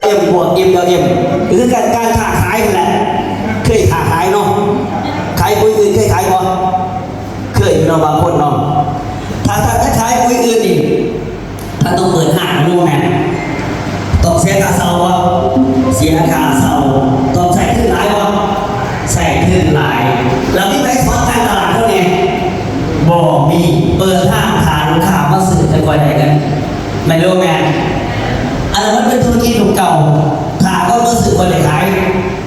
ເອັມບວກເອັມແອວເອັມ ຄືກັນ ການຄ້າຂາຍຫັ້ນແຫຼະ. ເຄີຍຄ້າຂາຍເນາະ? ຂາຍປຸ໋ຍອື່ນເຄີຍຂາຍບໍ່? ເຄີຍເນາະ ບາງຄົນເນາະ. ຖ້າທ່ານຈະຂາຍປຸ໋ຍອື່ນນີ້ ທ່ານຕ້ອງເປີດຮ້ານ ແມ່ນບໍ່ແມ່ນ? ຕ້ອງເສຍຄ່າເຊົ່າບໍ່? ເສຍຄ່າເຊົ່າ. ຕ້ອງໃຊ້ທຶນຫຼາຍບໍ່? ໃຊ້ທຶນຫຼາຍ. ແລ້ວມີໃຜສອນການຕະຫຼາດເຮົາແດ່? ບໍ່ມີ. ເປີດຮ້ານຖ້າລູກຄ້າມາຊື້ ຈັ່ງຄ່ອຍໄດ້ເງິນ ແມ່ນຫຼືບໍ່ແມ່ນ? ອັນນັ້ນມັນເປັນທຸລະກິດຂອງເຈົ້າ ຖ້າເຂົາບໍ່ຊື້ ເຂົາໄດ້ຂາຍ.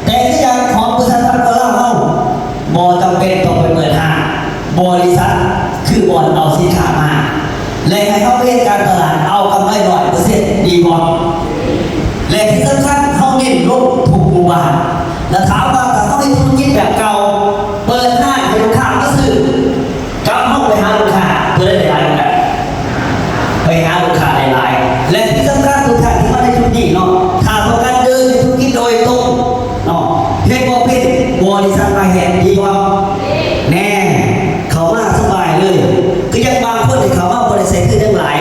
ແຕ່ຄືຢ່າງຂອງບໍລິສັດ ປະກັນລາວເຮົາ ບໍ່ຈຳເປັນຕ້ອງໄປເປີດຮ້ານ, ບໍລິສັດຄືບ່ອນເອົາສິນຄ້າມາ ແລະ ໃຫ້ເຮົາໄປເຮັດການຕະຫຼາດ ເອົາກຳໄລຮ້ອຍເປີເຊັນ ດີບໍ່? ແລະ ທີ່ສຳຄັນ ເຮົາເນັ້ນລົງທຸກໝູ່ບ້ານ. ແລ້ວຖາມວ່າ ຖ້າເຮົາເຮັດທຸລະກິດແບບເກົ່າ ເປີດຮ້ານໃຫ້ລູກຄ້າມາຊື້ ກັບເຮົາໄປຫາລູກຄ້າ ຕົວໃດໄດ້ຫຼາຍກວ່າກັນ? ໄປຫາລູກຄ້າໄດ້ຫຼາຍ. ແລະ ທີ່ສຳຄັນ ທຸກທ່ານທີ່ມາໃນຈຸດນີ້ເນາະ, ຖ້າຕ້ອງການເດີນໃນທຸລະກິດໂດຍຕົງເນາະ, ເຮັດບໍ່ເປັນ ບໍລິສັດມາເຮັດ ດີບໍ່? ແນ່ ເຂົ້າມາສະບາຍເລີຍ. ຄືຢ່າງບາງຄົນທີ່ເຂົ້າມາບໍ່ໄດ້ໃຊ້ທຶນຫຍັງຫຼາຍ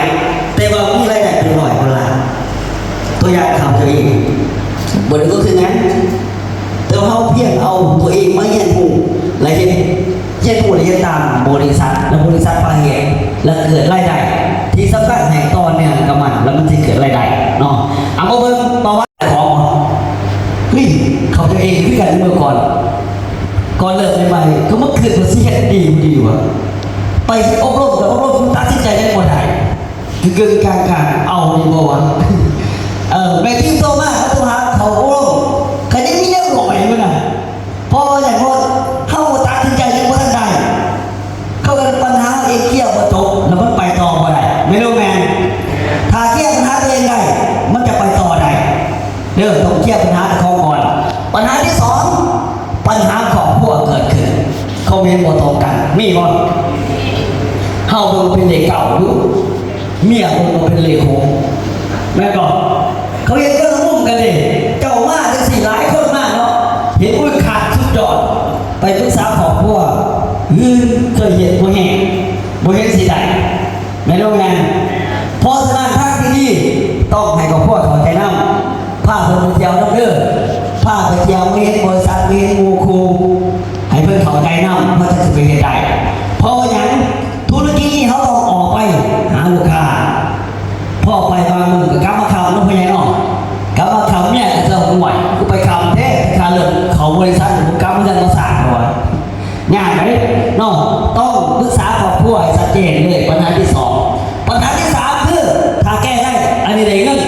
ແຕ່ວ່າມີລາຍໄດ້ເປັນຮ້ອຍກວ່າລ້ານ. ຕົວຢ່າງຂ້າພະເຈົ້າເອງ ບໍ່ໄດ້ລົງທຶນຫຍັງ ແຕ່ວ່າເຮົາພຽງເອົາຕົວເອງມາຮຽນຮູ້ ແລະ ເຮັດ ຮຽນຮູ້ ແລະ ເຮັດຕາມບໍລິສັດ ແລະ ບໍລິສັດພາເຮັດ ແລະ ເກີດລາຍໄດ້ ທີ່ສຳຄັນໃຫ້ຕໍ່ເນື່ອງກັບມັນ ແລ້ວມັນຊິເກີດລາຍໄດ້ເນາະ. ເອົາມາເບິ່ງປະຫວັດຂອງ ເຮີ້ຍ ເຂົາເຈົ້າເອງຄືກັນເມື່ອກ່ອນ ກ່ອນເລີ່ມໃໝ່ໆ ກໍມາຄິດວ່າຊິເຮັດດີບໍ່ດີວະ ໄປອົບຮົມກໍອົບຮົມ ຕັດສິນໃຈຍັງບໍ່ໄດ້ ຄືເກີງກາງກາງ ເອົາດີບໍ່ວະ? ເອີ ແມ່ທີມໂທມາ ເຂົາໂທຫາເຂົາ ໂອ້ ກໍຍັງມີແນວໜ້ອຍຢູ່ນະ ເພາະວ່າຫຍັງ? ເພາະເຮົາຕັດສິນໃຈຍັງບໍ່ທັນໄດ້ ເຂົາກໍເປັນບັນຫາເອງ ເຄຍບໍ່ຈົບ ແລ້ວມັນໄປຕໍ່ບໍ່ໄດ້ ແມ່ນບໍ່ແມ່ນ? ຖ້າເຄຍບັນຫາຕົວເອງໄດ້ ມັນຈະໄປຕໍ່ໄດ້ເດີ ຕ້ອງເຄຍບັນຫາເຈົ້າຂອງກ່ອນ. ບັນຫາທີສອງ ບັນຫາຄອບຄົວເກີດຂຶ້ນ ຄວາມເຫັນບໍ່ຕົງກັນ ມີບໍ່? ເຮົາເບິ່ງເປັນເລກເກົ້າຢູ່ ເມຍເບິ່ງວ່າເປັນເລກຫົກ ແມ່ນບໍ່? ເຂົາເຮັດຄົນລະມຸມກັນເດ້ ເຈົ້າມາຈັ່ງຊີ້ ຫຼາຍຄົນມາເນາະ ເຫັນ ໂອ້ຍ ຂາດສຸດຍອດ ໄປປຶກສາຄອບຄົວ ເອີ ເຄີຍເຮັດບໍ່ແຮງ ບໍ່ເຫັນຊິໄດ້ ແມ່ນບໍ່ແມ່ນ? ເພາະສະນັ້ນ ທາງທີ່ດີຕ້ອງໃຫ້ຄອບຄົວເຂົ້າໃຈນຳ ພາເພິ່ນໄປທ່ຽວນຳເດີ ພາໄປທ່ຽວ ໄປເຫັນບໍລິສັດ ໄປເຫັນໝູ່ຄູ່ ໃຫ້ເພິ່ນເຂົ້າໃຈນຳ ເຮົາຈັ່ງຊິໄປເຮັດໄດ້. ເພາະວ່າຫຍັງ? ທຸລະກິດນີ້ເຮົາຕ້ອງອອກໄປຫາລູກຄ້າ ພໍໄປບາງມື້ກໍກັບມາຄ່ຳເນາະ ພໍ່ໃຫຍ່ເນາະ ກັບມາຄ່ຳ ເມຍກໍຈະ ໂອ້ຍ ຄືໄປຄ່ຳແທ້ ຄ່າເລີກເຂົ້າບໍລິສັດ ບໍ່ກັບມາເຮືອນມາສ້າງ ເພາະວ່າ ຍາກເດ້ເນາະ ຕ້ອງປຶກສາຄອບຄົວໃຫ້ຊັດເຈນເລີຍ ບັນຫາທີສອງ. ບັນຫາທີສາມ ຄື ຖ້າແກ້ໄດ້ ອັນນີ້ໄດ້ເງິນ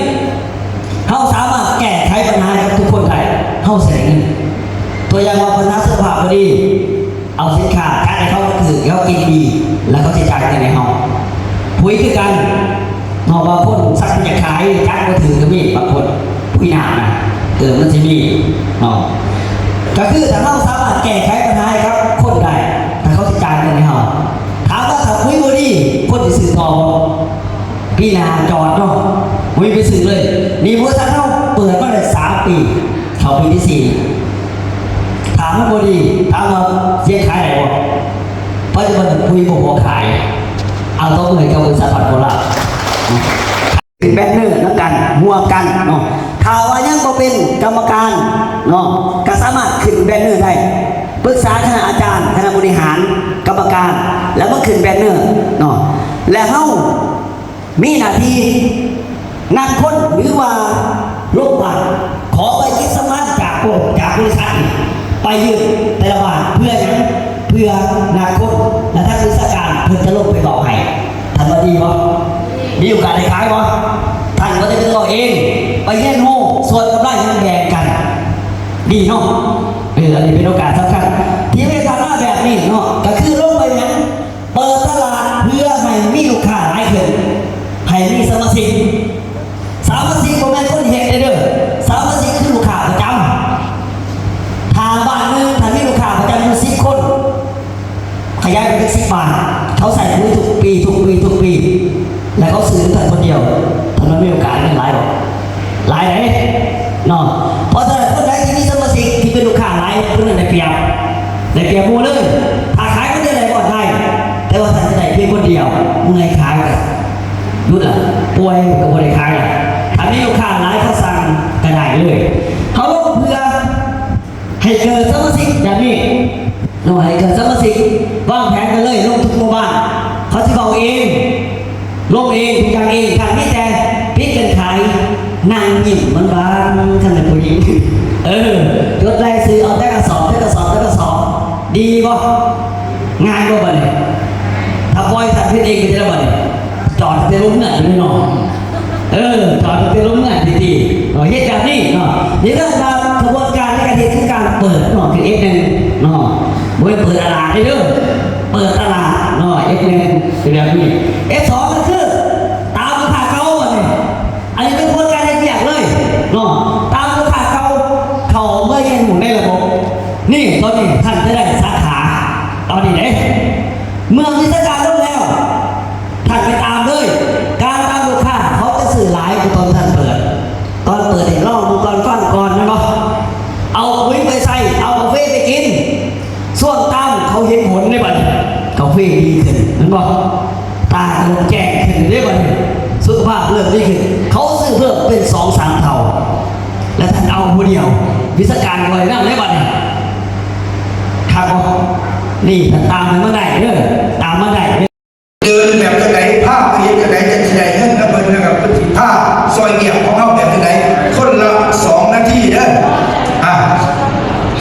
ເຮົາສາມາດແກ້ໄຂບັນຫາໃຫ້ກັບທຸກຄົນໄດ້ ເຮົາຊິໄດ້ເງິນ. ຕົວຢ່າງວ່າ ບັນຫາສຸຂະພາບບໍ່ດີ ເອົາສິນຄ້າຈັດໃຫ້ເຂົາຖືກ ເຂົາກິນດີ ແລ້ວເຂົາຊິຈ່າຍເງິນໃຫ້ເຮົາ. ປຸ໋ຍຄືກັນເນາະ ບາງຄົນສັກຢາກຂາຍ ຈັດບໍ່ຖືກກໍມີ ບາງຄົນປຸ໋ຍນ້ຳນະ ເອີ ມັນຊິມີເນາະ. ກໍຄືຖ້າເຮົາສາມາດແກ້ໄຂບັນຫາໃຫ້ກັບຄົນໄດ້ ຖ້າເຂົາຊິຈ່າຍເງິນໃຫ້ເຮົາ ຖາມວ່າຖ້າປຸ໋ຍບໍ່ດີ ຄົນຊິຊື້ຕໍ່ບໍ່? ປີໜ້າຈອດເນາະ ບໍ່ມີໄປຊື້ເລີຍ. ນີ້ບໍລິສັດເຮົາເປີດມາໄດ້ສາມປີ ເຂົ້າປີທີສີ່ ຖ້າມັນບໍ່ດີ ຖາມວ່າເສຍຂາຍໄດ້ບໍ່? ປັດຈຸບັນປຸ໋ຍບໍ່ພໍຂາຍ. ເອົາ ຕົບມືໃຫ້ກັບບໍລິສັດພັດໂກລາ ຂຶ້ນແບນເນີນຳກັນ ຮ່ວມກັນເນາະ. ຖ້າວ່າຍັງບໍ່ເປັນກຳມະການເນາະ ກໍສາມາດຂຶ້ນແບນເນີໄດ້ ປຶກສາຄະນະອາຈານ ຄະນະບໍລິຫານ ກຳມະການ ແລ້ວມາຂຶ້ນແບນເນີເນາະ. ແລະ ເຮົາ ມີໜ້າທີ່ນັດຄົນ ຫຼືວ່າລົງບ້ານ ຂໍໃບກິດສະມານຈາກໂບ ຈາກບໍລິສັດນີ້ ໄປຍື່ນແຕ່ລະບ້ານ. ເພື່ອຫຍັງ? ເພື່ອນັດຄົນ ແລະ ທາງວິຊາການເພິ່ນຈະລົງໄປບອກໃຫ້. ທ່ານວ່າດີບໍ່? ມີໂອກາດໄດ້ຂາຍບໍ່? ທ່ານບໍ່ໄດ້ໄປເວົ້າເອງ ໄປຮຽນຮູ້ ສ່ວນກຳໄລມັນແບ່ງກັນ ດີເນາະ. ເອີ ອັນນີ້ເປັນໂອກາດສຳຄັນ ທີ່ເວລາມາແບບນີ້ເນາະ ກໍຄືລົງໄປຫຍັງ? ເປີດຕະຫຼາດເພື່ອໃຫ້ມີລູກຄ້າຫຼາຍຂຶ້ນ ໃຫ້ມີສະມາຊິກ. ສະມາຊິກບໍ່ແມ່ນຄົນເຮັດເດ້ ສະມາຊິກຄືລູກຄ້າປະຈຳ. ຖ້າບ້ານໜຶ່ງ ຖ້າມີລູກຄ້າປະຈຳຢູ່ສິບຄົນ ຂະຫຍາຍໄປເປັນສິບບ້ານ ເຂົາໃຊ້ປຸ໋ຍທຸກປີ ທຸກປີ ທຸກປີ ແລ້ວເຂົາຊື້ນຳທ່ານຄົນດຽວ ທ່ານວ່າມີໂອກາດເງິນຫຼາຍບໍ່? ຫຼາຍເດ້ເນາະ. ເພາະສະນັ້ນ ຄົນໃດທີ່ມີສະມາຊິກທີ່ເປັນລູກຄ້າຫຼາຍ ຄົນນັ້ນໄດ້ປຽບ ໄດ້ປຽບໝູ່ເລີຍ. ຖ້າຂາຍຄົນດຽວໄດ້ບໍ່? ໄດ້ ແຕ່ວ່າຖ້າຈະໄດ້ພຽງຄົນດຽວ ເມື່ອຍຂາຍກໍຢຸດລະ ປ່ວຍກໍບໍ່ໄດ້ຂາຍລະ. ຖ້າມີລູກຄ້າຫຼາຍ ເຂົາສັ່ງກໍໄດ້ ເຮົາລົງເພື່ອໃຫ້ເກີດສະມາຊິກແບບນີ້ເນາະ ໃຫ້ເກີດສະມາຊິກ ວາງແຜນກັນເລີຍ ລົງທຸກໝູ່ບ້ານ ເຂົາຊິເວົ້າເອງ ລົງເອງ ທຸກຢ່າງເອງ ຖ້າມີແຕ່ຜິດເງື່ອນໄຂ ນັ່ງຍິ້ມບານໆ ຄັນແມ່ນຜູ້ຍິງ ເອີ ຈົດລາຍຊື່ເອົາແຕ່ກະສອບ ແຕ່ກະສອບ ແຕ່ກະສອບ ດີບໍ່? ງ່າຍບໍ່ບາດນີ້? ຖ້າປ່ອຍສັດເຮັດເອງໄປແລ້ວບາດນີ້ ຈອດແຕ່ລົງເຮືອນເລີຍເນາະ ເອີ ຈອດແຕ່ລົງເຮືອນຕິໆ ເນາະ ເຮັດແບບນີ້ເນາະ ນີ້ເອີ້ນວ່າຂະບວນການໃນການເຮັດຄືການເປີດເນາະ ຄືເອັດໜຶ່ງເນາະ ບໍ່ແມ່ນເປີດຕະຫຼາດເດີ ເປີດຕະຫຼາດເນາະ ເອັດໜຶ່ງເປັນແບບນີ້ ເອັດສອງກໍຄືຕາມລູກຄ້າເກົ່າບາດນີ້ ອັນນີ້ເປັນຂະບວນການເຮັດວຽກເລີຍເນາະ ຕາມລູກຄ້າເກົ່າ ເຂົ້າມາຮຽນຮູ້ໃນລະບົບ ນີ້ ຕອນນີ້ທ່ານຈະໄດ້ສາຂາ ຕອນນີ້ເດ້ ເມື່ອມີສາຂາລົງແລ້ວ ທ່ານໄປຕາມເລີຍ ການຕາມລູກຄ້າ ເຂົາຈະຊື້ຫຼາຍກວ່າຕອນທ່ານເປີດ ຕອນເປີດນີ້ລອງດູກ່ອນ ຟັງກ່ອນ ແມ່ນບໍ່? ເອົາປຸຍໄປໃສ່ ເອົາກາເຟໄປກິນ ຊ່ວງຕາມເຂົາເຫັນຜົນເດ້ບາດນີ້ ກາເຟດີຂຶ້ນ ແມ່ນບໍ່? ຕາເລີ່ມແຈ້ງຂຶ້ນເດ້ບາດນີ້ ສຸຂະພາບເລີ່ມດີຂຶ້ນ ເຂົາຊື້ເພີ່ມເປັນສອງສາມເທົ່າ ແລະ ທ່ານເອົາຜູ້ດຽວ ວິຊາການຂ້ອຍນຳເດ້ບາດນີ້ ຄັກບໍ່? ນີ້ ທ່ານຕາມໃຫ້ມາໄດ້ເດີ ຕາມມາໄດ້ເດີ. ເດີນແບບຈັ່ງໃດ ພາໄປເຮັດຈັ່ງໃດ ຈັ່ງຊິໄດ້ເງິນນຳເພິ່ນ ແລ້ວກໍເພິ່ນຊິພາຊ່ອຍວຽກຂອງເຮົາແບບຈັ່ງໃດ ຄົນລະສອງນາທີເດີ ອ່າ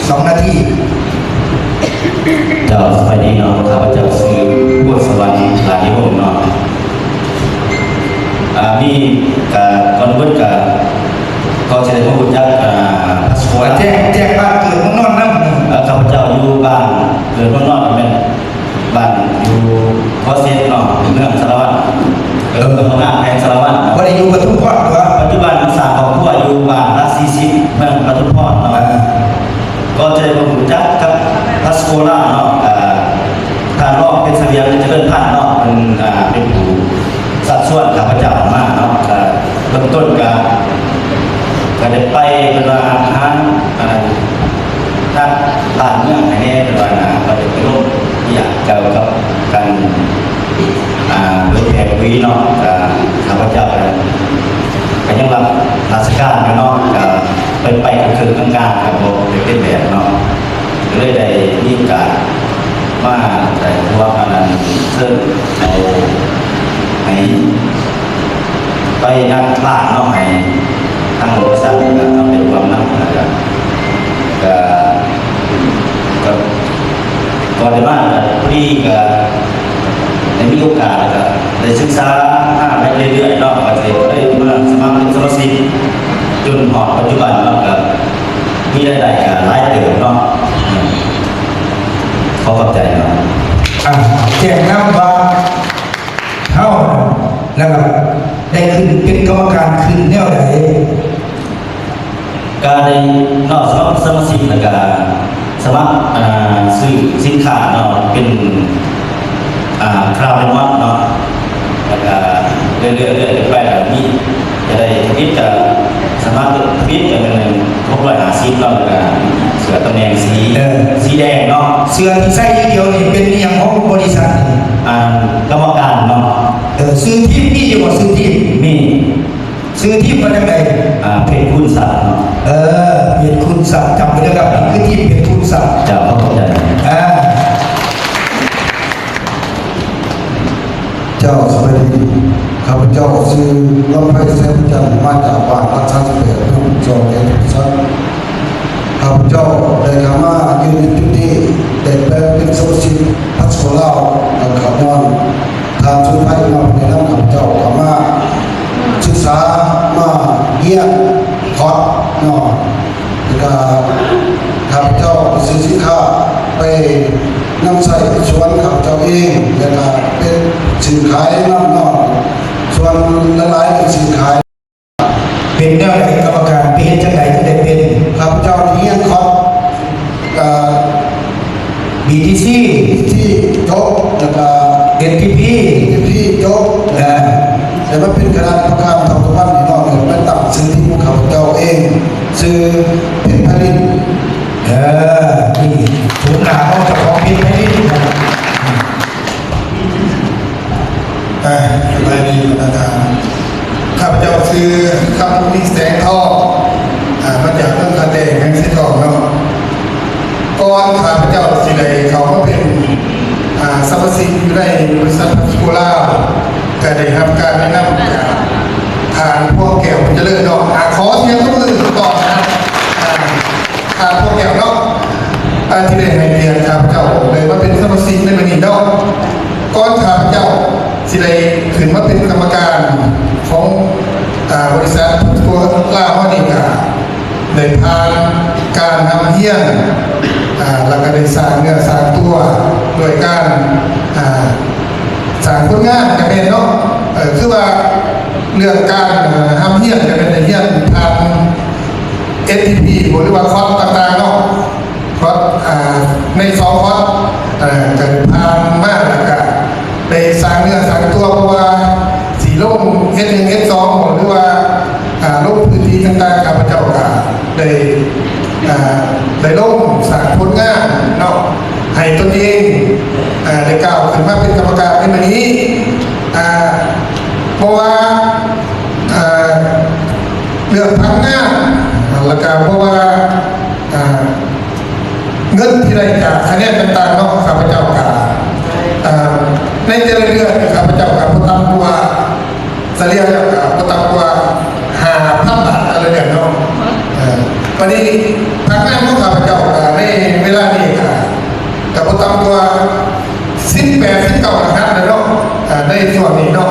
ສອງນາທີ. ເຈົ້າ ສະບາຍດີເນາະ ຂ້າພະເຈົ້າຊື່ ພວນສະຫວັນ ຫຼາຍວົງເນາະ ອ່າ ມີ ກະ ກ່ອນອື່ນກະ ກໍຈະໄດ້ມາຮູ້ຈັກ ອ່າ ພາສະໂກລາ ແຈ້ງ ແຈ້ງບ້ານເກີດເມືອງນອນນຳ ເອີ ຂ້າພະເຈົ້າຢູ່ບ້ານເກີດເມືອງນອນ ແມ່ນ ບ້ານຢູ່ ຄອເຊັດເນາະ ເມືອງສາລະວັນ ເອີ ເມືອງນາແພງ ສາລະວັນ ບໍ່ໄດ້ຢູ່ປະທຸມພອນຕົວະ ປັດຈຸບັນສ້າງຄອບຄົວຢູ່ບ້ານລະສີ່ສິບ ເມືອງປະທຸມພອນເນາະ ເອີ ກໍຈະໄດ້ມາຮູ້ຈັກກັບພາສະໂກລາເນາະ ເອີ ທ່ານຮອງເພັນສະຫວຽງ ຈະເລີນພັນເນາະ ເພິ່ນ ເປັນຜູ້ຊັກຊວນຂ້າພະເຈົ້າມາເນາະ ເອີ ເບື້ອງຕົ້ນກະ ກະໄດ້ໄປ ເພິ່ນວ່າຫາ ອັນນັ້ນ ທາງບ້ານເມືອງໃຫ້ແດ່ ເພິ່ນວ່ານະ ເພິ່ນໄປລົງວຽກກ່ຽວກັບການ ອ່າ ເຜີຍແຜ່ປຸຍເນາະ ກະຂ້າພະເຈົ້າກະ ກະຍັງຮັບລາຊະການຢູ່ເນາະ ກະໄປໆ ເຄິ່ງໆ ກາງໆ ກະບໍ່ໄດ້ເປັນແບບເນາະ ກະເລີຍໄດ້ມີໂອກາດມາ ໄດ້ພວກອັນນັ້ນ ເຊີນເອົາໃຫ້ ໄປນັດບ້ານເນາະ ໃຫ້ທາງບໍລິສັດເພິ່ນເອົາໄປຮ່ວມນຳ ແລ້ວກະ ກະ ກະ ກ່ອນໄດ້ມາ ກະພໍດີກະໄດ້ມີໂອກາດ ແລ້ວກະໄດ້ສຶກສາຫາໄປເລື້ອຍໆເນາະ ກະຊິໄດ້ມາສະໝັກເປັນສະມາຊິກ ຈົນຮອດປັດຈຸບັນເນາະ ກະມີລາຍໄດ້ກະຫຼາຍເຕີບເນາະ ຂໍຂອບໃຈເນາະ ອ່າ ແຈ້ງນຳວ່າ ເຮົາ ແລ້ວກໍໄດ້ຂຶ້ນເປັນກຳມະການຂຶ້ນແນວໃດ? ກະໄດ້ເນາະ ສະໝັກສະມາຊິກ ແລ້ວກະສະໝັກ ອ່າ ຊື້ສິນຄ້າເນາະ ເປັນ ອ່າ ຄາວໄດມອນເນາະ ແລ້ວກະເລື້ອຍໆ ເລື້ອຍໆ ໄປ ແລ້ວກະມີ ຈະໄດ້ທຳອິດກະສາມາດເລືອກທຳອິດກະແມ່ນຫົກຮ້ອຍຫ້າສິບເນາະ ແລ້ວກະເສື້ອຕຳແໜ່ງສີ ເອີ ສີແດງເນາະ ເສື້ອທີ່ໃສ່ດຽວນີ້ເປັນອີ່ຫຍັງຂອງບໍລິສັດນີ້? ອັນກຳມະການເນາະ ເອີ ຊື່ທີມມີຢູ່ບໍ່? ຊື່ທີມ ມີ ຊື່ທີມວ່າຈັ່ງໃດ? ອ່າ ເພດຄູນຊັບເນາະ ເອີ ເພດຄູນຊັບ ຈຳໄວ້ເດີຄັບ ນີ້ຄືທີມເພດຄູນຊັບ ເຈົ້າ ຂອບໃຈ ອ່າ. ເຈົ້າ ສະບາຍດີ ຂ້າພະເຈົ້າຊື່ ລຳໄພ ໄຊພະຈັນ ມາຈາກບ້ານຫຼັກສາມສິບແປດ ເມືອງສອງ ແຂວງຈຳປາສັກ ຂ້າພະເຈົ້າໄດ້ເຂົ້າມາຢູ່ໃນຈຸດນີ້ ໄດ້ໄປເປັນສະມາຊິກພັດສະໂກລາວ ແລ້ວກໍຍ້ອນທ່ານສຸນໄພມາແນະນຳ ຂ້າພະເຈົ້າກໍມາສຶກສາ ມາຮຽນຄອດເນາະ. ແລ້ວກະຂ້າພະເຈົ້າໄປຊື້ສິນຄ້າ ໄປນຳໃຊ້ສວນຂ້າພະເຈົ້າເອງ ແລ້ວກະເປັນຊື້ຂາຍນຳເນາະ ສ່ວນຫຼາຍໆເປັນຊື້ຂາຍ. ເປັນແນວໃດກຳມະການ ໄປເຮັດຈັ່ງໃດຈຶ່ງໄດ້ເປັນ? ຂ້າພະເຈົ້າໄດ້ຮຽນຄອດ ອ່າ ບີທີຊີ ທີ່ຈົບ ແລ້ວກະ ເອັນທີພີ ເອັນທີພີ ຈົບ ແລ້ວ ແຕ່ວ່າເປັນຄະນະກຳມະການເທົ່າທຸກວັນນີ້ເນາະ ແລ້ວໄປຕັ້ງຊື່ທີ່ຂອງຂ້າພະເຈົ້າເອງ ຊື່ເພັນໄພລິນ ເອີ ນີ້ ສົມໜ້າເຮົາເຈົ້າຂອງເພັນແຜ່ນດິນນະ. ເອີ ສະບາຍດີບັນດາທ່ານ. ຂ້າພະເຈົ້າຊື່ ຄຳພົມ ແສງທອງ ສຽງທອງເນາະ. ກ່ອນຂ້າພະເຈົ້າຊິໄດ້ເຂົ້າມາເປັນ ອາ ສະມາຊິກຢູ່ໃນບໍລິສັດພັດສະໂກລາວ ກໍໄດ້ຮັບການແນະນຳຈາກທ່ານພວງແກ້ວ ບຸນຈະເລີນເນາະ. ອາ ຂໍສຽງຕົບມືຕ້ອນຮັບ ອາ ທ່ານພວງແກ້ວເນາະ ອາ ທີ່ໄດ້ໃຫ້ກຽດຂ້າພະເຈົ້າໄດ້ມາເປັນສະມາຊິກໃນມື້ນີ້ເນາະ. ກ່ອນຂ້າພະເຈົ້າຊິໄດ້ຂຶ້ນມາເປັນກຳມະການຂອງ ອາ ບໍລິສັດພັດສະໂກລາວເຮົານີ້ ກໍ ໄດ້ຜ່ານການຮ່ຳຮຽນ ອາ ແລ້ວກໍໄດ້ສ້າງເນື້ອສ້າງຕົວດ້ວຍການ ອາ ສ້າງຜົນງານກໍແມ່ນເນາະ. ເອີ ຄືວ່າເລື່ອງການ ອາ ຮ່ຳຮຽນກໍແມ່ນໄດ້ຮຽນຜ່ານ ເອັສທີພີ ບໍ ຫຼືວ່າຄອດຕ່າງໆເນາະ. ຄອດ ອາ ໃນສອງຄອດ ເອີ ກໍໄດ້ຜ່ານມາ ແລ້ວກໍ ໄດ້ສ້າງເນື້ອສ້າງຕົວ ເພາະວ່າຊິລົງເອັສໜຶ່ງ ເອັສສອງ ຫຼືວ່າ ອາ ລົງພື້ນທີ່ຕ່າງໆ ຂ້າພະເຈົ້າກໍໄດ້ ອາ ໄດ້ລົງສ້າງຜົນງານເນາະ ໃຫ້ຕົນເອງ ອາ ໄດ້ກ້າວຂຶ້ນມາເປັນກຳມະການໃນມື້ນີ້ ອາ ບໍ່ວ່າ ອາ ເລື່ອງພັກງານ ແລ້ວກໍບໍ່ວ່າ ອາ ເງິນທີ່ໄດ້ຈາກຄະແນນຕ່າງໆເນາະ ຂ້າພະເຈົ້າກະ ເອີ ໃນແຕ່ລະເດືອນຂ້າພະເຈົ້າກະບໍ່ຕ່ຳກວ່າ ສະເລ່ຍແລ້ວກະບໍ່ຕ່ຳກວ່າຫ້າພັນບາດແຕ່ລະເດືອນເນາະ. ເອີ ບາດນີ້ພະນັກງານຂອງຂ້າພະເຈົ້າກະໃນເວລານີ້ກະ ກະບໍ່ຕ່ຳກວ່າສິບແປດ ສິບເກົ້າລະຫັດແລ້ວເນາະ ເອີ ໃນຊ່ວງນີ້ເນາະ.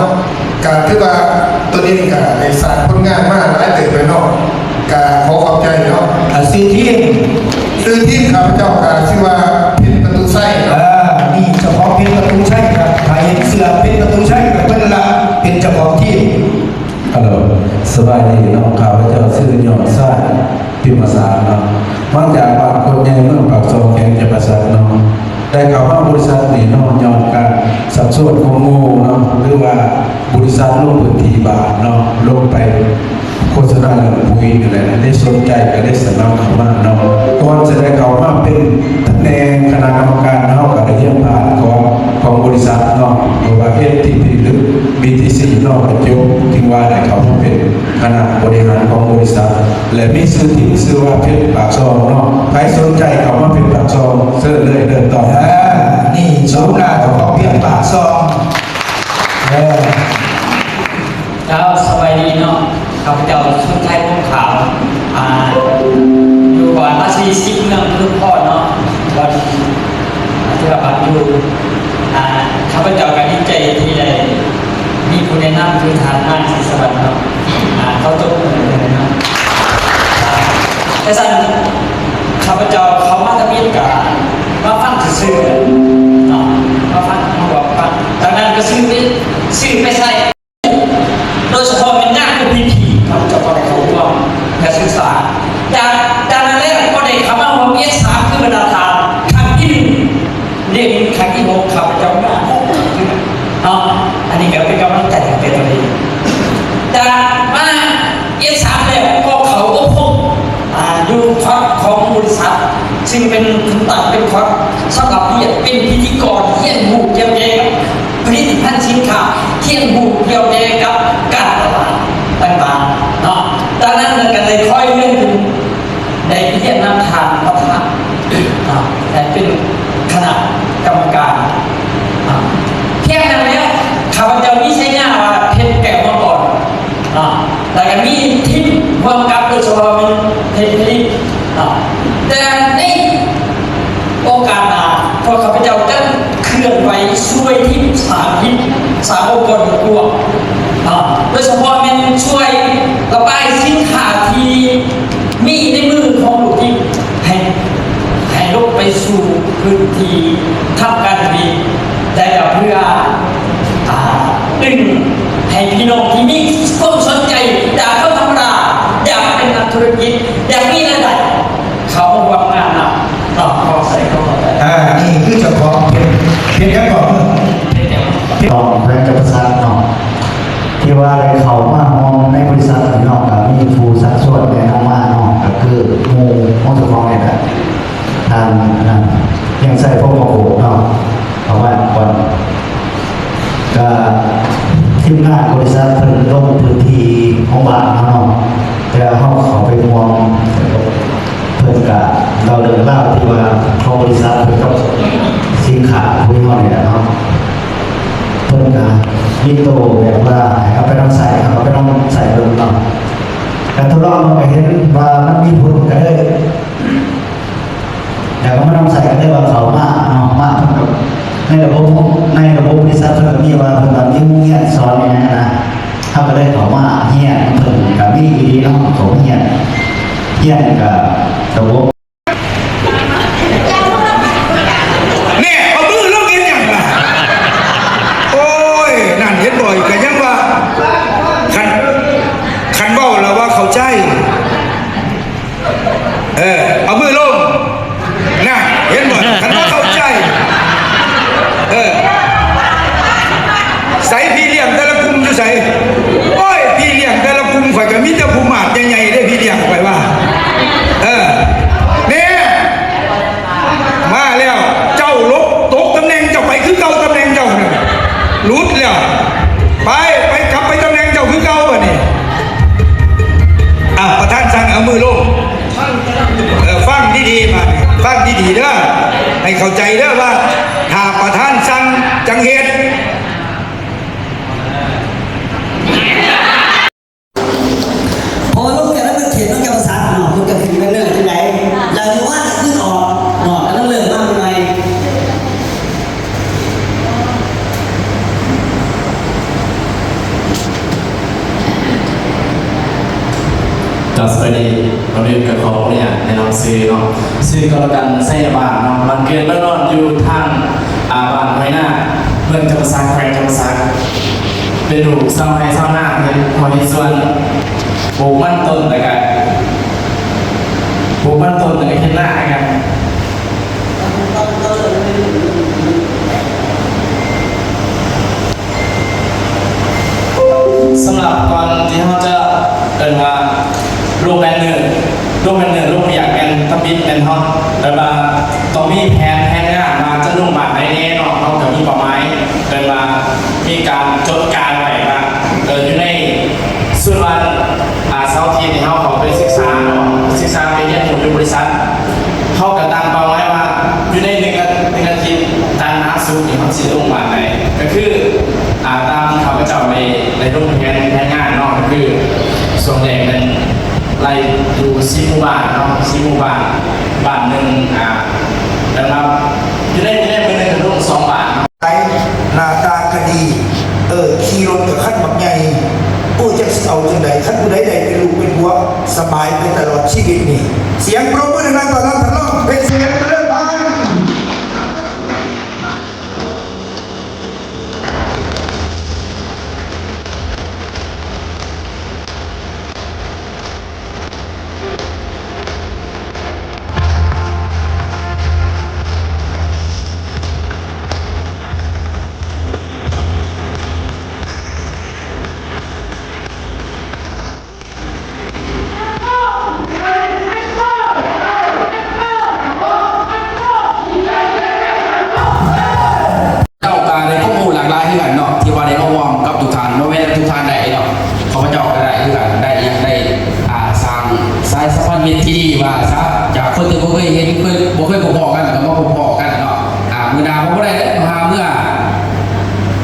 ກະຖືວ່າຕົວເອງກະໄດ້ສ້າງຜົນງານມາຫຼາຍເຕີບແລ້ວເນາະ ກະຂໍຂອບໃຈເນາະ. ອາ ຊື່ທີມ ຊື່ທີມຂ້າພະເຈົ້າກະຊື່ວ່າເພັດປະຕູໄຊ. ເອີ ນີ້ເຈົ້າຂອງເພັດປະຕູໄຊ ກະຖ້າເຫັນເສື້ອເພັດປະຕູໄຊ ກະເພິ່ນລະເປັນເຈົ້າຂອງທີມ. ຮັລໂຫຼ ສະບາຍດີເນາະ ຂ້າພະເຈົ້າຊື່ຍອດຊາຍ ພິມມະສານເນາະ ມາຈາກບ້ານໂຄດໃຫຍ່ ເມືອງປາກຊ່ອງ ແຂວງຈຳປາສັກເນາະ. ໄດ້ເຂົ້າມາບໍລິສັດນີ້ເນາະ ຍ້ອນການຊັກຊວນຂອງໝູ່ເນາະ ຫຼືວ່າບໍລິສັດລົງພື້ນທີ່ບ້ານເນາະ ລົງໄປໂຄສະນາເລື່ອງປຸຍນີ້ແຫຼະ ໄດ້ສົນໃຈກໍໄດ້ສະໝັກເຂົ້າມາເນາະ. ກ່ອນຈະໄດ້ເຂົ້າມາເປັນຕຳແໜ່ງຄະນະກຳມະການ ເຮົາກໍໄດ້ຮຽນຜ່ານຂອງ ຂອງບໍລິສັດເນາະ ບໍ່ວ່າເອັສທີພີ ຫຼື ບີທີຊີເນາະ ກໍຈົບ ຈຶ່ງວ່າໄດ້ເຂົ້າມາເປັນ ຄະນະບໍລິຫານຂອງບໍລິສັດ ແລະ ມີຊື່ທີມຊື່ວ່າເພັດປາກຊ່ອງເນາະ. ໃຜສົນໃຈເຂົ້າມາເພັດປາກຊ່ອງ ເຊີນເລີຍເດີ ຕອນນີ້ ເອີ ນີ້ສົມໜ້າເຈົ້າຂອງເພັດປາກຊ່ອງ. ເອີ ເຈົ້າ ສະບາຍດີເນາະ ຂ້າພະເຈົ້າ ສຸນໄທ ພົມຂາວ ອາ ຢູ່ບ້ານລາຊີ ສິບ ເມືອງອຸດົມພອນເນາະ ວັດ ທີ່ວ່າພັກຢູ່ ອາ ຂ້າພະເຈົ້າກໍດີໃຈທີ່ໄດ້ມີຜູ້ແນະນຳ ຄືທ່ານນາງສີສະຫວັນເນາະ ອາ ເຂົາຕົບມືໃຫ້ເນາະ. ອາ ຈັ່ງຊັ້ນ ຂ້າພະເຈົ້າເຂົ້າມາທຳອິດກໍມາຟັງຊື່ໆເນາະ ມາຟັງ ມາບອກຟັງ ຈາກນັ້ນກໍຊື້ໄປ ຊື້ໄປໃຊ້ ໂດຍສະເພາະແມ່ນງານ ໂອ ພີ ພີ ຂ້າພະເຈົ້າກໍໄດ້ເຂົ້າຮ່ວມການສຶກສາ. ຈາກ ຈາກນັ້ນແລ້ວກໍໄດ້ເຂົ້າມາຮ່ວມ ເອັສ ສາມ ຄືບັນດາທ່ານ ຄັ້ງທີໜຶ່ງ ເລກນີ້ຄັ້ງທີຫົກ ຂ້າພະເຈົ້າມາເນາະ ອັນນີ້ກໍເປັນກຳລັງໃຈໃຫ້ແກ່ຕົນເອງ. ຈາກມາ ເອັສ ສາມ ແລ້ວກໍເຂົ້າອົບຮົມ ອາ ຢູ່ຄອດຂອງບໍລິສັດ ຊຶ່ງເປັນ ຖືກຕັ້ງເປັນຄອດສຳລັບຮຽນເປັນພິທີກອນ ຮຽນຮູ້ກ່ຽວແກ່ກັບຜະລິດຕະພັນສິນຄ້າ ຮຽນຮູ້ກ່ຽວແກ່ກັບການຕະຫຼາດຕ່າງໆເນາະ. ຈາກນັ້ນກໍໄດ້ຄ່ອຍເລື່ອນຂຶ້ນ ໄດ້ຮຽນນຳທ່ານປະທານເນາະ ໄດ້ເປັນຄະນະກຳມະການເນາະ. ພຽງນັ້ນແລ້ວ ຂ້າພະເຈົ້າມີສາຍາວ່າເພັດແກ້ວມັງກອນ ເນາະ ແລ້ວກໍມີທີມຮ່ວມກັບ ໂດຍສະເພາະແມ່ນເພັດຜະລິດເນາະ. ແຕ່ໃນໂອກາດໜ້າ ພວກຂ້າພະເຈົ້າຈະເຄື່ອນໄຫວຊ່ວຍທີມສາທິດ ສາອົງກອນກວມເນາະ ໂດຍສະເພາະແມ່ນຊ່ວຍລະບາຍສິນຄ້າທີ່ມີໃນມືຂອງລູກທີມ ໃຫ້ ໃຫ້ລົງໄປສູ່ພື້ນທີ່ທຳການຜະລິດ ແລະ ກໍເພື່ອ ອ່າ ດຶງໃຫ້ພີ່ນ້ອງທີ່ມີຄວາມສົນໃຈ ຈາກຄົນທຳມະດາ ຢາກເປັນນັກທຸລະກິດ ຢາກມີລາຍໄດ້ ເຂົ້າມາຮ່ວມງານນຳເນາະ. ຂໍໃສ່ຄວາມເຂົ້າໃຈ. ອ່າ ນີ້ຄືເຈົ້າຂອງເພັດ ເພັດຫຍັງເກາະ? ເພັດຫຍັງ? ຕ້ອງແຂວງຈຳປາສັກເນາະ ທີ່ວ່າໄດ້ເຂົ້າມາຮ່ວມໃນບໍລິສັດນີ້ເນາະ ກໍມີຜູ້ຊັກຊວນແນະນຳມາເນາະ ກໍຄືໝູ່ຂອງເຈົ້າຂອງນີ້ແຫຼະ ທ່ານນັ້ນ ພຽງໄຊ ພົມມະໂຄດເນາະ ເຂົ້າມາກ່ອນ. ກໍທີມງານບໍລິສັດເພິ່ນລົງພື້ນທີ່ຂອງບ້ານເຮົາເນາະ ແຕ່ເຮົາເຂົ້າໄປຮ່ວມ ເພິ່ນ ບໍລິສັດເປັນເຈົ້າສິນຄ້າຂອງເຮົານີ້ແຫຼະເນາະ ເພິ່ນກະມີໂຕແບບວ່າໃຫ້ເຮົາໄປນຳໃຊ້ ເຮົາກະໄປນຳໃຊ້ເບິ່ງເນາະ ກະທົດລອງເບິ່ງກະເຫັນວ່າມັນມີຜົນ ກະເລີຍ ແລ້ວກະມານຳໃຊ້ ກະເລີຍວ່າເຂົ້າມາເນາະ ມາເພິ່ນກະ ໃນລະບົບ ໃນລະບົບບໍລິສັດເພິ່ນກະມີວ່າ ເພິ່ນກະມີໂຮງຮຽນສອນຫຍັງຫັ້ນນະ ເຮົາກະເລີຍເຂົ້າມາຮຽນ ເພິ່ນກະມີອີ່ຫຼີເນາະ ເຂົ້າຮຽນ ຮຽນກະລະບົບ ແນ່ ເອົາມືລົງເຮັດຫຍັງລະ? ໂອ້ຍ ນັ້ນເຫັນບໍ່ ກະຍັງວ່າ ຄັນ ຄັນເວົ້າລະວ່າເຂົ້າໃຈ ເອີ ເອົາມືລົງ ນັ້ນ ເຫັນບໍ່ ຄັນວ່າເຂົ້າໃຈ ເອີ ໃສພີ່ລ້ຽງແຕ່ລະກຸ່ມຢູ່ໃສ? ໂອ້ຍ ພີ່ລ້ຽງແຕ່ລະກຸ່ມຂ້ອຍກະມີແຕ່ຜູ້ມາດໃຫຍ່ໆເດ້ ພີ່ລ້ຽງຂ້ອຍວ່າ ເອີ ແນ່ ມາແລ້ວ ເຈົ້າຫຼົບຕົກຕຳແໜ່ງເຈົ້າໄປຄືເກົ່າ ຕຳແໜ່ງເຈົ້ານັ້ນຫຼຸດແລ້ວ ໄປ ໄປ ກັບໄປຕຳແໜ່ງເຈົ້າຄືເກົ່າບາດນີ້ ອາ ປະທານສັ່ງເອົາມືລົງ ເອີ ຟັງດີໆ ບາດນີ້ ຟັງດີໆເດີ ໃຫ້ເຂົ້າໃຈເດີວ່າ ຖ້າປະທານສັ່ງຈັ່ງເຮັດ. ພໍລົງຈາກນັ້ນມັນເຂດນອກຈຳປາສັກເນາະ ມັນກະຂຶ້ນໄປເນີ່ນຈັ່ງໃດ ແລ້ວຢູ່ວ່າກະຂຶ້ນອອກເນາະ ກຳລັງເລີ່ມມາໃໝ່ໆ. ກະສະບາຍດີ ກ່ອນອື່ນກະຂໍອະນຸຍາດແນະນຳຊື່ເນາະ ຊື່ກໍລະກັນ ໄຊຍະບານເນາະ ບ້ານເກີດເມືອງນອນ ຢູ່ທາງ ອ່າ ບ້ານຫ້ວຍນາ ເມືອງຈຳປາສັກ ແຂວງຈຳປາສັກ ເປັນລູກຊາວໄຮ່ຊາວນາ ເຮັດໄຮ່ເຮັດສວນ ປູກມັນຕົ້ນ ແລ້ວກະ ປູກມັນຕົ້ນ ແລ້ວກະເຮັດນາຄືກັນ. ສຳລັບກ່ອນທີ່ເຮົາຈະເອີ້ນວ່າລົງແບນເນີ ລົງແບນເນີ ລົງວຽກແມ່ນທຳອິດແມ່ນເຮົາ ແບບວ່າຕ້ອງມີແຜນ ແຜນງານວ່າຈະລົງບ້ານໃດແນ່ເນາະ ເຮົາກະມີເປົ້າໝາຍ ເອີ້ນວ່າມີການຈົດການໄວ້ວ່າ ເອີ ຢູ່ໃນ ສ່ວນວ່າ ອາ ເສົາອາທິດນີ້ເຮົາເຂົ້າໄປສຶກສາເນາະ ສຶກສາໄປຮຽນຮູ້ຢູ່ບໍລິສັດ ເຮົາກະຕັ້ງເປົ້າໝາຍວ່າຢູ່ໃນໜຶ່ງອາ ໜຶ່ງອາທິດ ຈັນຫາສຸກນີ້ເຮົາຊິລົງບ້ານໃດ ກະຄື ອາ ຕາມທີ່ຂ້າພະເຈົ້າໄດ້ ໄດ້ລົງແຜນ ແຜນງານເນາະ ກະຄືຊ່ວງແລກແມ່ນໄລ່ຢູ່ສິບໝູ່ບ້ານເນາະ ສິບໝູ່ບ້ານ ບ້ານໜຶ່ງ ອາ ແຕ່ວ່າຢູ່ໃນ ຢູ່ໃນມື້ໜຶ່ງກະລົງສອງບ້ານ. ໜ້າຕາກະດີ ເອີ ຂີ່ລົດກະຄັນບັກໃຫຍ່ ໂອ້ ຈັກຊິເອົາຈັ່ງໃດ ຄັນຜູ້ໃດໄດ້ເປັນລູກເປັນຜົວ ສະບາຍໄປຕະຫຼອດຊີວິດນີ້ ສຽງປຣບມືດັງໆ ຕ້ອນຮັບທ່ານລອງ ເປັນສຽງເລີດບານ. ເຈົ້າກະໄດ້ຄວາມຮູ້ຫຼາກຫຼາຍຄືກັນເນາະ ທີ່ວ່າໄດ້ມາຮ່ວມກັບທຸກທ່ານ ບໍ່ແມ່ນແຕ່ທຸກທ່ານໄດ້ເນາະ ຂ້າພະເຈົ້າກະໄດ້ຄືກັນ ໄດ້ຫຍັງ ໄດ້ ອ່າ ສ້າງສາຍສຳພັນມິດທີ່ດີວ່າຊະ ຈາກຄົນທີ່ບໍ່ເຄີຍເຫັນ ເຄີຍ ບໍ່ເຄີຍພົບພໍ້ກັນ ກະມາພົບພໍ້ກັນເນາະ ອ່າ ມື້ໜ້າບໍ່ໄດ້ເດີ ມາຫາເມືອ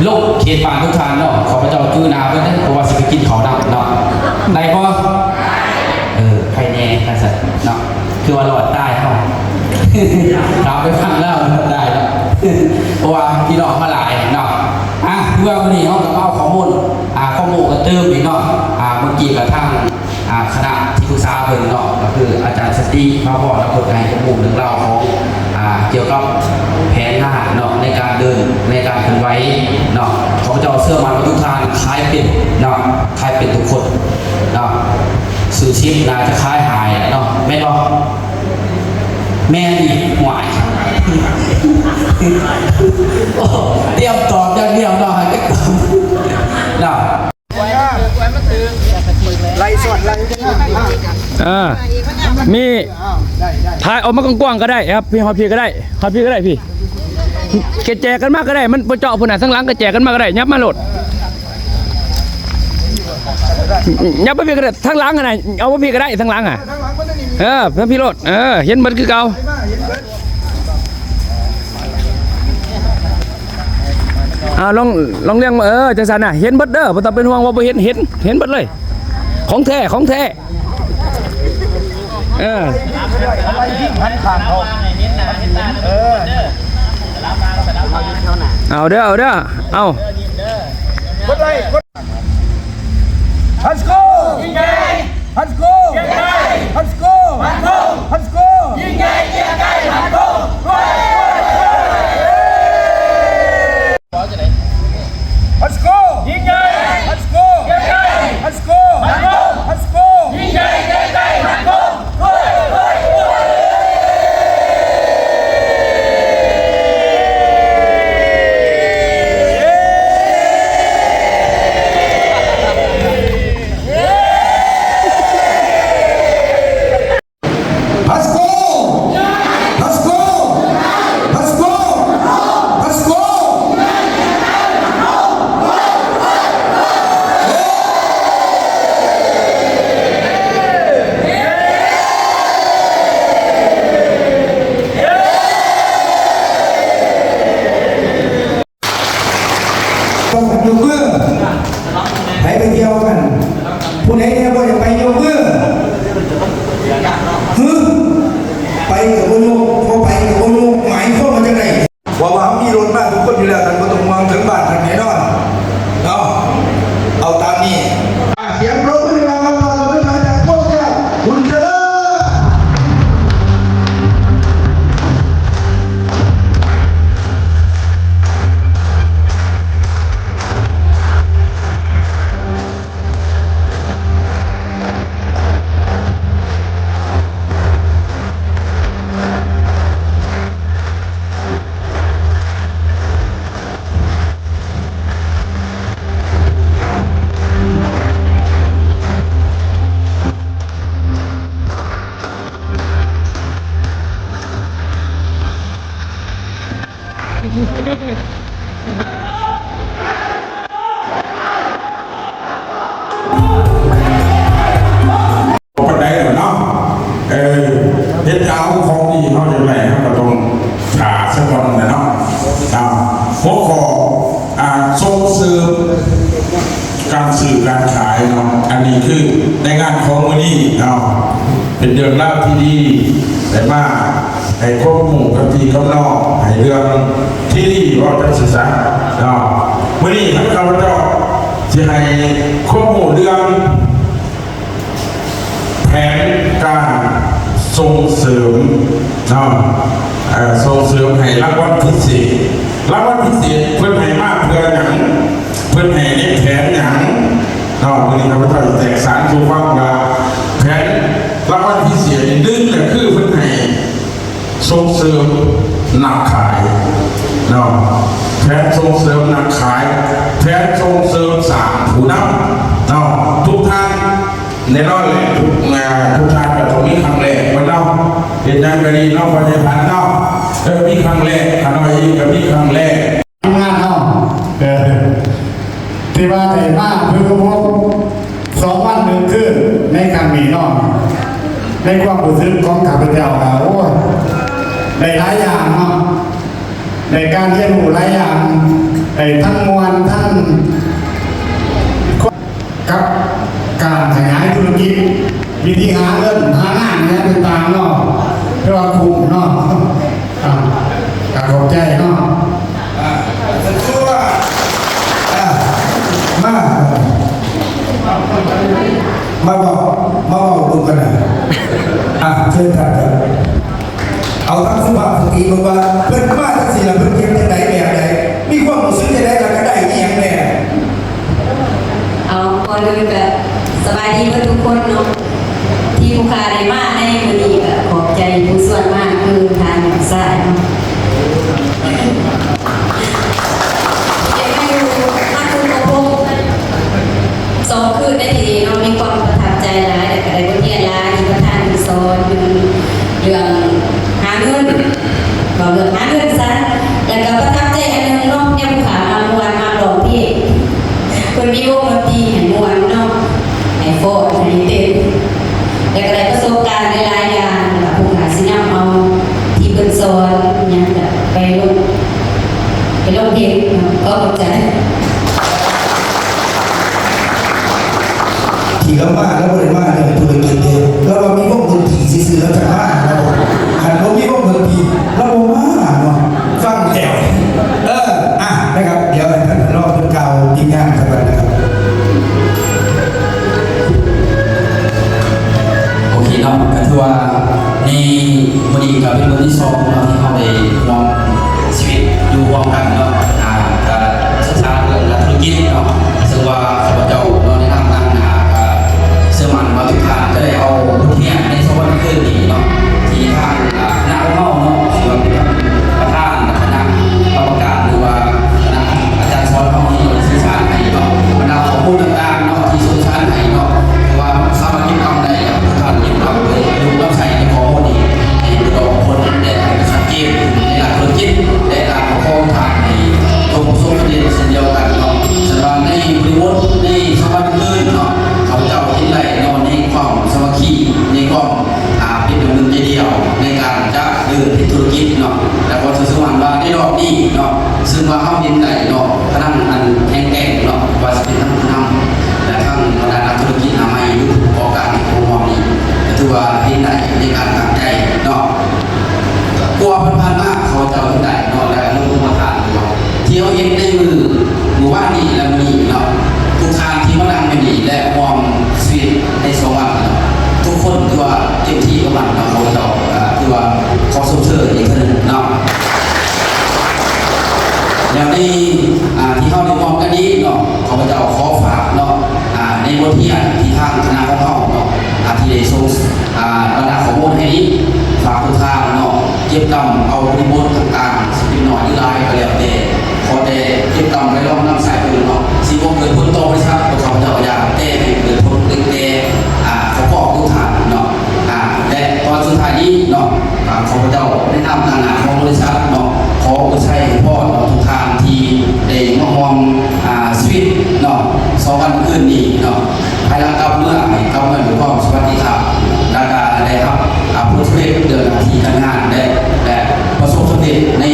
ລົງເຂດບ້ານທຸກທ່ານເນາະ ຂ້າພະເຈົ້າຈື່ໜ້າເພິ່ນເດີ ເພາະວ່າຊິໄປກິນເຂົ້ານຳເນາະ ໄດ້ບໍ່? ເອີ ໃຄແນ່ ວ່າຊັ້ນເນາະ. ຄືວ່າລອດຕາຍເຮົາ ເຮົາໄປຟັງລາວລອດຕາຍເນາະ ເພາະວ່າພີ່ນ້ອງມາຫຼາຍເນາະ ອ່ະ ເພື່ອມື້ນີ້ເຮົາກະມາເອົາຂໍ້ມູນ ອ່າ ຄວາມຮູ້ກະຕື່ມອີກເນາະ ອ່າ ເມື່ອກີ້ກະທາງ ອ່າ ຄະນະທີ່ປຶກສາເພິ່ນເນາະ ກະຄືອາຈານສັນຕິ ພາພອນ ເພິ່ນກະໃຫ້ຂໍ້ມູນເລື່ອງລາວຂອງ ອ່າ ກ່ຽວກັບແຜນງານເນາະ ໃນການເດີນ ໃນການເຄື່ອນໄຫວເນາະ ຂ້າພະເຈົ້າເຊື່ອໝັ້ນວ່າທຸກທ່ານຂາຍເປັນເນາະ ຂາຍເປັນທຸກຄົນເນາະ ຊື້ສິບໜ້າຈະຂາຍຫ້າເນາະ ແມ່ນບໍ່? ແມ່ນອີກ ຫ້ວຍ ໂອ້ ຕຽມຕອບຢ່າງດຽວເນາະ ໃຫ້ໄປຕອບເນາະ ໄລ່ສອດໄລ່ ອ່າ ມີ ຖ່າຍອອກມາກວ້າງໆກະໄດ້ ຮອດພີ້ກະໄດ້ ຮອດພີ້ກະໄດ້ ພີ້ ກະແຈກກັນມາກະໄດ້ ມັນບໍ່ເຈາະພຸ້ນນະ ທາງຫຼັງກະແຈກກັນມາກະໄດ້ ຫຍັບມາໂລດ ຫຍັບມາພີ້ກະໄດ້ ທາງຫຼັງຫັ້ນນະ ເອົາມາພີ້ກະໄດ້ ທາງຫຼັງຫັ້ນ ເອີ ທາງພີ້ໂລດ ເອີ ເຫັນໝົດຄືເກົ່າ. ອ່າ ລອງ ລອງລຽງມາ ເອີ ຈັ່ງຊັ້ນນະ ເຫັນເບິດເດີ ບໍ່ຕ້ອງເປັນຫ່ວງວ່າບໍ່ເຫັນ ເຫັນ ເຫັນເບິດເລີຍ ຂອງແທ້ ຂອງແທ້ ເອີ ເອົາເດີ ເອົາເດີ ເອົາ Let's go! ຍົກມື ໃຜໄປທ່ຽວກັນ ຜູ້ໃດແດ່ບໍ່ຢາກໄປຍົກມື ຫື ໄປກໍບໍ່ຍົກ ບໍ່ໄປກໍບໍ່ຍົກ ໝາຍຄວາມວ່າຈັ່ງໃດ? ເພາະວ່າເຮົາມີລົດມາທຸກຄົນຢູ່ແລ້ວ ທ່ານບໍ່ຕ້ອງຫ່ວງ ເຖິງບ້ານທ່ານແນ່ນອນເນາະ ເອົາຕາມນີ້ ສຽງປຣບມືໃຫ້ກັບທ່ານ ທ່ານຈາກພວກເຈົ້າ ບຸນຈະເລີນ. ບໍ່ປານໃດດອກເນາະ ເອີ ເຮັດເອົາຂອງດີເຮົາຢາກໄດ້ ເຮົາກໍຕ້ອງຖ້າຊະກ່ອນແຫຼະເນາະ. ເອົາ ຫົວຂໍ້ ອ່າ ສົ່ງເສີມການຊື້ການຂາຍເນາະ ອັນນີ້ຄືໃນງານຂອງມື້ນີ້ເນາະ ເປັນເລື່ອງລາວທີ່ດີ ໄດ້ມາໃຫ້ຄວາມຮູ້ກັບພີ່ກັບນ້ອງ ໃຫ້ເລື່ອງທີ່ດີ ເວົ້າຈັ່ງຊີ້ຊະເນາະ. ມື້ນີ້ຂ້າພະເຈົ້າຊິໃຫ້ຄວາມຮູ້ເລື່ອງ ແຜນການສົ່ງເສີມເນາະ ເອີ ສົ່ງເສີມໃຫ້ລາງວັນພິເສດ. ລາງວັນພິເສດເພິ່ນໃຫ້ມາເພື່ອຫຍັງ? ເພິ່ນໃຫ້ໃນແຜນຫຍັງເນາະ? ມື້ນີ້ຂ້າພະເຈົ້າຈະແຈກສານສູ່ຟັງວ່າ ແຜນລາງວັນພິເສດນີ້ ໜຶ່ງກໍຄືເພິ່ນໃຫ້ ສົ່ງເສີມນັກຂາຍເນາະ ແຜນສົ່ງເສີມນັກຂາຍ ແຜນສົ່ງເສີມສ້າງຜູ້ນຳເນາະ. ທຸກທ່ານແນ່ນອນແຫຼະ ທຸກ ເອີ ທຸກທ່ານກໍຕ້ອງມີຄັ້ງແລກເນາະ ເຮັດຫຍັງກໍດີເນາະ ພໍ່ໃຫຍ່ພັນເນາະ ເອີ ມີຄັ້ງແລກ ຂ້ານ້ອຍເອງກໍມີຄັ້ງແລກ. ທີມງານເຮົາ ເອີ ທີ່ວ່າໄດ້ມາເພື່ອພົບ ສອງວັນໜຶ່ງຄືນໃນຄັ້ງນີ້ເນາະ ໃນຄວາມຮູ້ສຶກຂອງຂ້າພະເຈົ້າກໍ ໂອ້ຍ ໄດ້ຫຼາຍຢ່າງເນາະ ໄດ້ການຮຽນຮູ້ຫຼາຍຢ່າງ ໄດ້ທັງມ່ວນ ທັງ ກັບການຂະຫຍາຍທຸລະກິດ ວິທີຫາເງິນ ຫາງານຫຍັງຕ່າງໆເນາະ ເພື່ອວ່າຄຸ້ມເນາະ. ອ່າ ກໍຂອບໃຈເນາະ. ອ່າ ສັນຕົວ ອ່າ ມາ ມາເວົ້າ ມາເວົ້າເບິ່ງກັນນະ. ອ່າ ເຊີນທ່ານເດີ. ເອົາທັງສຸພາບສະຕີເບິ່ງວ່າເພິ່ນມາຈັ່ງຊີ້ລະ ເພິ່ນເຮັດຈັ່ງໃດ ແບບໃດ ມີຄວາມຮູ້ສຶກຈັ່ງໃດ ແລ້ວກໍໄດ້ອີ່ຫຍັງແດ່? ເອົາ ກ່ອນອື່ນກໍສະບາຍດີເບິດທຸກຄົນເນາະ ທີ່ຜູ້ຂ້າໄດ້ມາໃນມື້ນີ້ ກໍຂອບໃຈຜູ້ຊວນມາ ຄືທ່ານຊາຍເນາະ ທີ່ໄດ້ມາຢູ່ ມາຄືນອົບຮົມ ສອງຄືນໃນທີ່ນີ້ເນາະ ມີຄວາມປະທັບໃຈຫຼາຍ ແລ້ວກໍໄດ້ບົດຮຽນຫຼາຍ ທີ່ປະທານເພິ່ນສອນເປັນເລື່ອງຫາເງິນ ເວົ້າເລື່ອງຫາເງິນຊະ ແລ້ວກໍປະທັບໃຈອັນໜຶ່ງເນາະ ຍາມຜູ້ຂ້າມາມ່ວນ ມາຮ້ອງເພງ ເພິ່ນມີວົງດົນຕີໃຫ້ມ່ວນເນາະ ໃຫ້ຟ້ອນ ໃຫ້ເຕັ້ນ ແລ້ວກໍໄດ້ປະສົບການຫຼາຍໆຢ່າງ ແລ້ວກໍຜູ້ຂ້າຊິນຳເອົາທີ່ເພິ່ນສອນຫຍັງ ແບບໄປລົງ ໄປລົງເພງເນາະ ຂໍຂອບໃຈ. ວ່າໃນມື້ນີ້ກໍເປັນມື້ທີສອງເນາະ ທີ່ເຮົາໄດ້ຮ່ວມຊີວິດຢູ່ຮ່ວມກັນເນາະ ອ່າ ກໍສຶກສາເລື່ອງນັກທຸລະກິດເນາະ ເຊິ່ງວ່າຂ້າພະເຈົ້າເນາະ ໃນນາມຕາງໜ້າ ກໍເຊື່ອໝັ້ນວ່າທຸກທ່ານຈະໄດ້ເອົາບົດຮຽນໃນສອງວັນຄືນນີ້ເນາະ ທີ່ທາງ ອ່າ ຄະນະຂອງເຮົາເນາະ ທີ່ວ່າເປັນປະທານຄະນະກຳມະການ ຫຼືວ່າ ຄະນະອາຈານສອນເຮົານີ້ໄດ້ສື່ສານໃຫ້ເນາະ ບັນດາຂໍ້ມູນຕ່າງໆເນາະ ທີ່ສົ່ງສານໃຫ້ເນາະ ເພາະວ່າສາມາດເກັບກຳໄດ້ ແລ້ວທຸກທ່ານເກັບກຳໄວ້ ລົງນຳໃຊ້ໃນຂໍ້ມູນນີ້ ໃຫ້ຜູ້ເฒ່າຜູ້ຄົນໄດ້ຮັບຮູ້ຊັດເຈນໃນດ້ານທຸລະກິດ ແລະ ການປົກຄອງທ່ານໃຫ້ຈົງປະສົບຜົນສຳເລັດເຊັ່ນດຽວກັນເນາະ. ສະນັ້ນໃນບໍລິບົດໃນສະຫວັນອື່ນເນາະ ຂ້າພະເຈົ້າເຫັນໄດ້ເນາະ ໃນຄວາມສາມັກຄີ ໃນຄວາມ ອ່າ ເປັນໜຶ່ງໃຈດຽວໃນການຈະເດີນເຮັດທຸລະກິດເນາະ ແລະ ຂໍເຊີນຊວນວ່າໃນຮອບນີ້ເນາະ ເຊິ່ງວ່າເຮົາເຫັນໄດ້ເນາະ ພະນັກງານອັນແຂງແກ່ງເນາະ ບໍ່ວ່າຊິເປັນທັງຜູ້ນຳ ແລະ ທັງບັນດານັກທຸລະກິດໜ້າໃໝ່ ຫຼື ຜູ້ປະກອບການຂອງເຮົານີ້ ກໍຖືວ່າເຫັນໄດ້ໃນການຕັ້ງໃຈເນາະ. ກວ່າຜ່ານໆມາເຂົາເຈົ້າເຮັດໄດ້ເນາະ ແລະ ອະນຸໂມທະນາ ທີ່ເຮົາເຮັດໃນມື້ ມື້ວານນີ້ ແລະ ມື້ນີ້ເນາະ ທຸກທ່ານທີ່ມານັ່ງຢູ່ນີ້ ແລະ ຮ່ວມຊີວິດໃນສອງວັນເນາະ ທຸກຄົນຖືວ່າເຕັມທີ່ກັບມັນເນາະ ເຂົາເຈົ້າກໍຖືວ່າຂໍຊົມເຊີຍອີກເທື່ອໜຶ່ງເນາະ. ແລ້ວໃນ ອ່າ ທີ່ເຮົາໄດ້ຮ່ວມກັນນີ້ເນາະ ຂ້າພະເຈົ້າຂໍຝາກເນາະ ອ່າ ໃນບົດຮຽນທີ່ທາງຄະນະຂອງເຮົາເນາະ ອ່າ ທີ່ໄດ້ສົ່ງ ອ່າ ບັນດາຂໍ້ມູນໃຫ້ນີ້ ຝາກທຸກທ່ານເນາະ ເກັບກຳເອົາບໍລິບົດຕ່າງໆ ຊິເປັນໜ້ອຍຫຼືຫຼາຍກໍແລ້ວແຕ່ ຂໍແຕ່ເກັບກຳໄວ້ລອງນຳໃຊ້ເບິ່ງເນາະ ຊິບໍ່ເກີດຜົນຕໍ່ບໍລິສັດຂອງຂ້າພະເຈົ້າຢ່າງ ແຕ່ໃຫ້ເກີດຜົນແຕ່ ອ່າ ຂອງພວກທຸກທ່ານເນາະ ອ່າ ແລະ ກ່ອນສຸດທ້າຍນີ້ເນາະ ອ່າ ຂ້າພະເຈົ້າໃນນາມຕາງໜ້າຂອງບໍລິສັດເນາະ ຂໍອວຍໄຊໃຫ້ພອນເນາະ ທຸກທ່ານທີ່ໄດ້ມາຮ່ວມ ອ່າ ຊີວິດເນາະ ສອງວັນຄືນນີ້ເນາະ ພາຍຫຼັງກັບເມືອ ໃຫ້ກັບເມືອດ້ວຍຄວາມສະຫວັດດີພາບ ແລ້ວກະໄດ້ຮັບ ອ່າ ຜົນສຳເລັດເລື່ອງໜ້າທີ່ການງານ ແລະ ແລະ ປະສົບສຳເລັດໃນ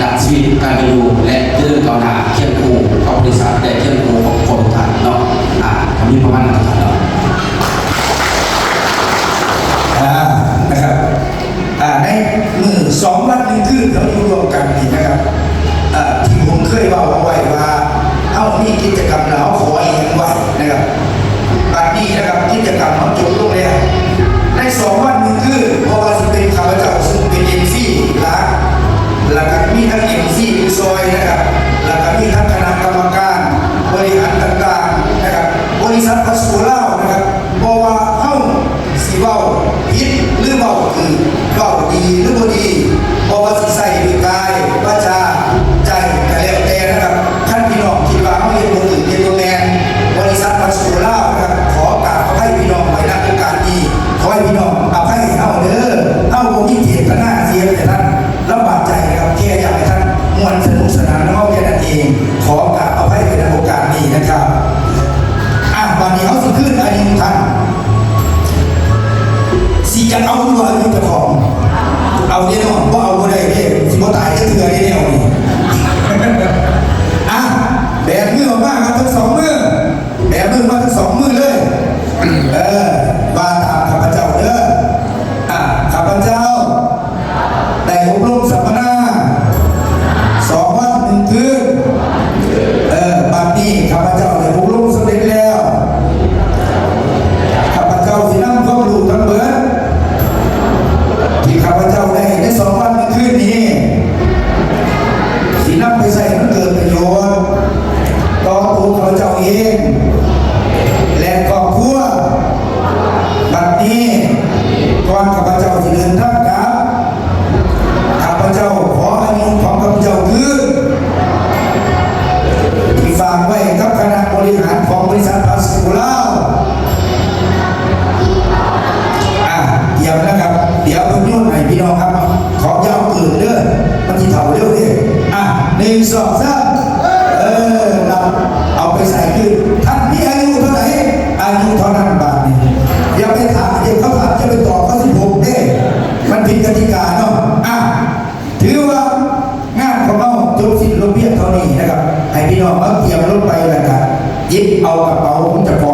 ດ້ານຊີວິດການເປັນຢູ່ ແລະ ຈະເລີນກ້າວໜ້າຄຽງຄູ່ກັບບໍລິສັດ ແລະ ຄຽງຄູ່ຄອບຄົວທຸກທ່ານເນາະ ອ່າ ກໍມີປະມານນັ້ນເນາະ ອ່າ ນະຄັບ. ອ່າ ໃນມື້ສອງວັນໜຶ່ງຄືນທີ່ເຮົາຢູ່ຮ່ວມກັນນີ້ນະຄັບ ເອີ ທີ່ຜົມເຄີຍເວົ້າເອົາໄວ້ວ່າ ເຮົາມີກິດຈະກຳແລ້ວເຮົາຂໍອີ່ຫຍັງໄວ້ນະຄັບ ບັດນີ້ນະຄັບ ກິດຈະກຳເຮົາຈົບລົງແລ້ວ ໃນສອງວັນໜຶ່ງຄືນ ບໍ່ວ່າຊິເປັນຂ້າພະເຈົ້າ ເຊິ່ງເປັນເອັມຊີຫຼັກ ແລ້ວກະມີທັງເອັມຊີຜູ້ຊ່ອຍນະຄັບ ແລ້ວກະມີທັງຄະນະກຳມະການບໍລິຫານຕ່າງໆນະຄັບ ບໍລິສັດພາສໂກລາວນະຄັບ ບໍ່ວ່າເຮົາຊິເວົ້າຜິດ ຫຼື ເວົ້າຖືກ ເວົ້າດີ ຫຼື ບໍ່ດີ ບໍ່ວ່າຊິໃຊ້ດ້ວຍກາຍ ວາຈາ ໃຈ ກະແລ້ວແຕ່ນະຄັບ ຄັນພີ່ນ້ອງຄິດວ່າເຮົາເຮັດບໍ່ຖືກ ເຮັດບໍ່ແມ່ນ ບໍລິສັດພາສໂກລາວນະຄັບ ຂໍກາບອະໄພພີ່ນ້ອງໄວ້ ນະໂອກາດນີ້ ຂໍໃຫ້ພີ່ນ້ອງອະໄພໃຫ້ເຮົາເດີ ເຮົາບໍ່ມີເຈດຕະນາຊິເຮັດໃຫ້ທ່ານລຳບາກໃຈນະຄັບ ແຄ່ຢາກໃຫ້ທ່ານມ່ວນສະໜຸກສະໜານນຳເຮົາແຄ່ນັ້ນເອງ ຂໍກາບອະໄພໄວ້ ນະໂອກາດນີ້ນະຄັບ. ອ່ະ ບາດນີ້ເຮົາຊິຄືນອາຍຸທ່ານ ຊິຢາກເອົາຢູ່ບໍ່ ອາຍຸເຈົ້າຂອງ? ເອົາແນ່ນອນ ບໍ່ເອົາບໍ່ໄດ້ເດ້ ຊິບໍ່ຕາຍຈັກເທື່ອເດ້ແນວນີ້. ອ່ະ ແບມືອອກມາຄັບ ທັງສອງມື ແບມືມາທັງສອງມືເລີຍ ເອີ ວ່າຕາມຂ້າພະເຈົ້າເດີ ອ່ະ ຂ້າພະເຈົ້າ ໄດ້ອົບຮົມສຳມະນາສອງວັນໜຶ່ງຄືນ ເອີ ບັດນີ້ຂ້າພະເຈົ້າໄດ້ອົບຮົມສຳເລັດແລ້ວ ຂ້າພະເຈົ້າຊິນຳຄວາມຮູ້ທັງເບິດ ທີ່ຂ້າພະເຈົ້າໄດ້ໃນສອງວັນໜຶ່ງຄືນນີ້ ຊິນຳໄປໃຊ້ໃຫ້ມັນເກີດປະໂຫຍດຕໍ່ຕົວຂ້າພະເຈົ້າເອງ ແລະ ຄອບຄົວ. ບັດນີ້ ກ່ອນຂ້າພະເຈົ້າຊິເດີນທາງກັບ ຂ້າພະເຈົ້າຂໍອາຍຸຂອງຂ້າພະເຈົ້າຄືນ ທີ່ຝາກໄວ້ກັບຄະນະບໍລິຫານຂອງບໍລິສັດພາສໂກລາວ ອ່າ ຕຽມນະຄັບ ດຽວເພິ່ນໂຍນໃຫ້ພີ່ນ້ອງຮັບ ຂອງຍາວເກີນເດີ ມັນຊິເຖົ້າເລັວເດ້ ອ່າ ໜຶ່ງ ສອງ ສາມ ເອີ ເອົາໄປໃສ່ຄືນ ທ່ານມີອາຍຸເທົ່າໃດ ອາຍຸເທົ່ານັ້ນ ບາດນີ້ຢ່າໄປຖາມ ເຂົາຖາມ ຢ່າໄປຕອບເຂົາສິບຫົກເດ້ ມັນຜິດກະຕິກາເນາະ ອ່າ ຖືວ່າງານຂອງເຮົາຈົບສິ້ນລົງພຽງເທົ່ານີ້ນະຄັບ ໃຫ້ພີ່ນ້ອງເຮົາຕຽມລົງໄປ ແລ້ວກະຫຍິບເອົາກະເປົາຂອງເຈົ້າຂອງ